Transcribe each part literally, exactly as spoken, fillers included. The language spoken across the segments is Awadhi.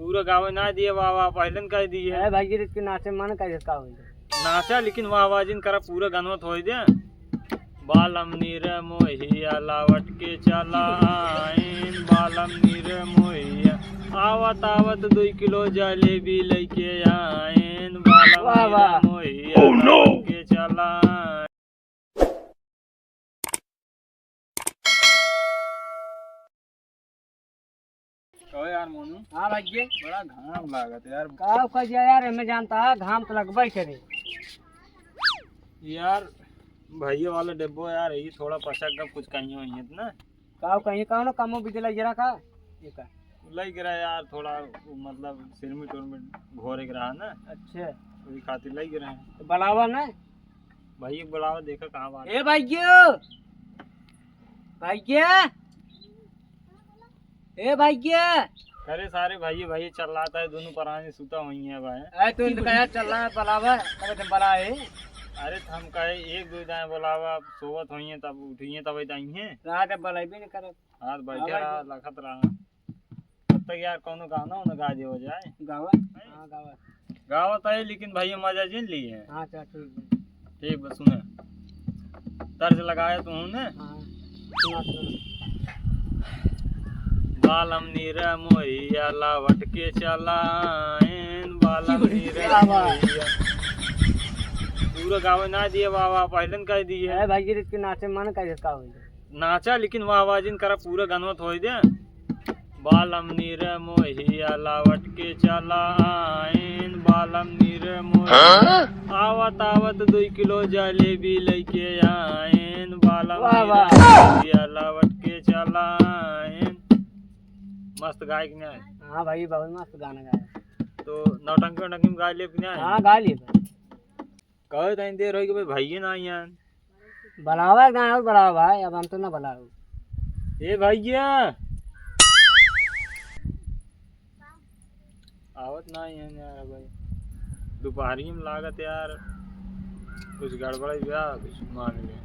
पूरा गावे ना दिए, वाह वाह, पहलन कह दिए। ए भाई, गिरित के नाचे मन कह का होई? नाचा, लेकिन वाह वाह जिन करा, पूरा गनवा तो होई दे। बालम नीर मोहिया लावट के चला आइन, बालम नीर मोहिया। आवत आवत दुई किलो जलेबी लइके आइन, बालम वाह, नीर वाह। मोहिया Oh, no! लावट के चला आइन। कहो यार मोनू। हाँ भाई जी। बड़ा घाम लागत यार। का कह दिया यार, हमें जानता है, घाम तो लगबे करे। यार, भैया वाला डिब्बो यार, ये थोड़ा पसक गब, कुछ कहीं होई है ना। का कहीं, कौनो कमो बिजला जरा का? ये का? लग रहा है यार, थोड़ा वो, मतलब, सिरमिट उरमिट घोरे के रहा ना। अच्छा। वही खातिर लग रहा है। तो बुलावा ना। भैया बुलावा, देखा कहाँ बात। ए भैया, भैया, ए भैया। अरे सारे भैया, भैया चल रहा था, दोनों परानी सुता हुई है भाई। अरे तू इनका यार चल रहा है, बुलावा, तब तुम बुलाए। अरे तो हम कहे एक दो दाएं बुलावा, अब सोवत हुई है, तब उठिए, तब आई है। रात में बुलाई भी नहीं करब। हाँ, तो बैठे हाँ, रहा, बैठे। लखत रहा। तब तक यार कौनो गाना उना गा दियो जाए। गावा? हैं? हाँ, गावा। गावा तो है, लेकिन भैया मजा जिन ली है। हाँ, चल, ठीक है। ठीक बा, सुने। तर्ज लगाया तू ने? हाँ, सुना, सुना। बालम नीर मोहिया लावट के चलाएन, बालम नीर क्या बात? मोहिया। पूरा गावे ना दिए बाबा, पहलन कह दिए। अरे भाई, गिरित के नाचे मन कह का होई? नाचा, लेकिन वाह वाह जिन करा, पूरा गनवा तो होई दे। बालम नीर मोहिया लावट के चला आइन, बालम नीर मोहिया। हाँ? आवत आवत दुई किलो जलेबी लइके आइन, बालम वाह, नीर वाह। मोहिया लावट के चला आइन। मस्त गायक नहीं आए। हाँ भाई, बहुत मस्त गाना गाया। तो नौटंकी वौटंकी में गा ले कि नहीं? हाँ, गा लिए भाई। कहे तनी देर होई कि भाई, भइये ना आइयन। बुलावा ना और बुलावा भाई, अब हम तो ना बुलाओ। ए भइया, आवत ना आइयन यार भाई, दुपहरी में लागत यार कुछ गड़बड़ बा, कुछ मान ले।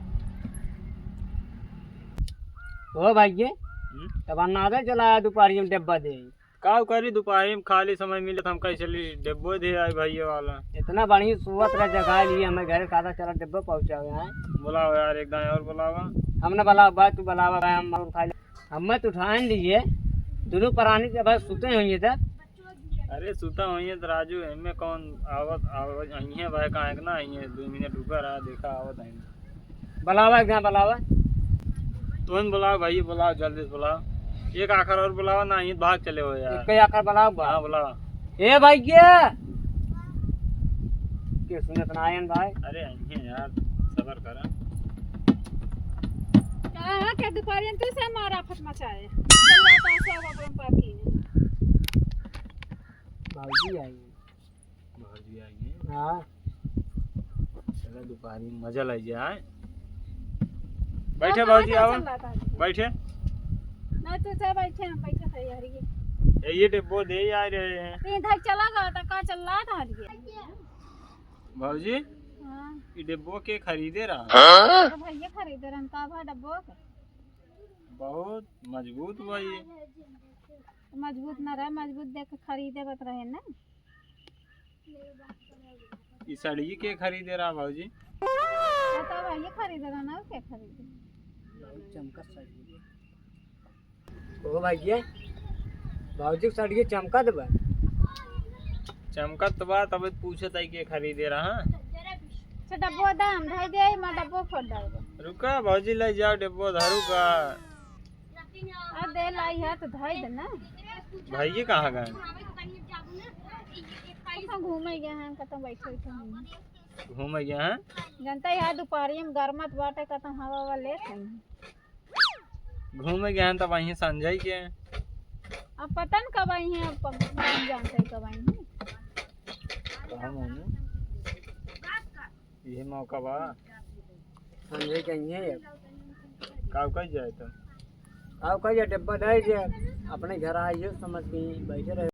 ओ भइया, हम्म? तब अन्ना दे चला दुपहरी में डब्बा दे। का करी, दुपहरी में खाली समय मिले तो हम कहे चली डेब्बो दे आई भइया वाला। इतना बढ़िया सुवत रह जगह लिए हमें घरे, सादा चला डेब्बो पहुँचावे हैं। बुलाओ यार, एक दाएं और बुलावा। हम ना बुलाओ भाई, तू बुलावा भाई, हम और उठा ले। हम तो उठा नहीं लिए, दोनों परानी के भाई सुते होइए थे। अरे सुता होइए तो राजू, एमे कौन आवत, आवत अइहे भाई, काहे के ना अइहे, दो मिनट रुका रहा, देखा आवत है। बुलावा, एक जहाँ बुलावा। तुम बुलाओ भाई, बुलाओ, जल्दी से बुलाओ। एक आखर और बुलावा ना, ये भाग चले हो यार। एक आखर बुलाओ बा। हाँ, बुलावा। ए भाई के? के सुनत ना आयन भाई? अरे आइए यार, सबर करा। कहाँ के दुपहरियन तू से मारा फट मचाए। चल रहा था सब अपन पार्टी में। भौजी आई। भौजी आई है। हाँ। चला दुपहरी में मजा लाई जाए। बैठे हाँ, भौजी, हाँ, आओ। चल रहा था। बैठे। ना तो चाहे बैठे, हम बैठे थे यार ये। ए, ये डेब्बो दे आ रहे हैं। तो इधर चला गया था, कहाँ चल रहा था ये? भौजी, हाँ। ये डेब्बो के खरीदे रहा? हाँ? तो भैया खरीदे रहन, का भा डब्बो के? बहुत मजबूत बा ये। मजबूत ना रहे, मजबूत देख के खरीदे बत रहे ना। ई साड़ी के खरीदे रहा भौजी? हाँ, तो भाई खरीदे रहा ना, के खरीदे? बहुत चमकत साड़ी। ओ भैया, भौजी के साड़ी चमकत बा। चमकत बा, तब पूछत है के खरीदे रहा। से डब्बो दाम धई दे, मैं डब्बो फोड़ डालबो। रुका भौजी, ले जाओ डब्बो धरू का। आ दे लाई है तो धई दे ना। भैया कहाँ गए? कतौ घूमे गए हैं, कतौ बैठे उठे हैं। घूमे गए हैं? जनता यहाँ दुपहरी में गरमत बाटे, कतौ हवा हवा लेत हैं। घूमे गए हैं तब अइहे संजय के। अब पता न कब अइहे, अब पग-, नहीं जानते कब अइहे। कहाँ मोनू? ये मौका बा। संजय के अइहे अब। का कह जाए तो? का कह जाए, डब्बा दे जे, अपने घर आइए, समझ के बैठे रहे।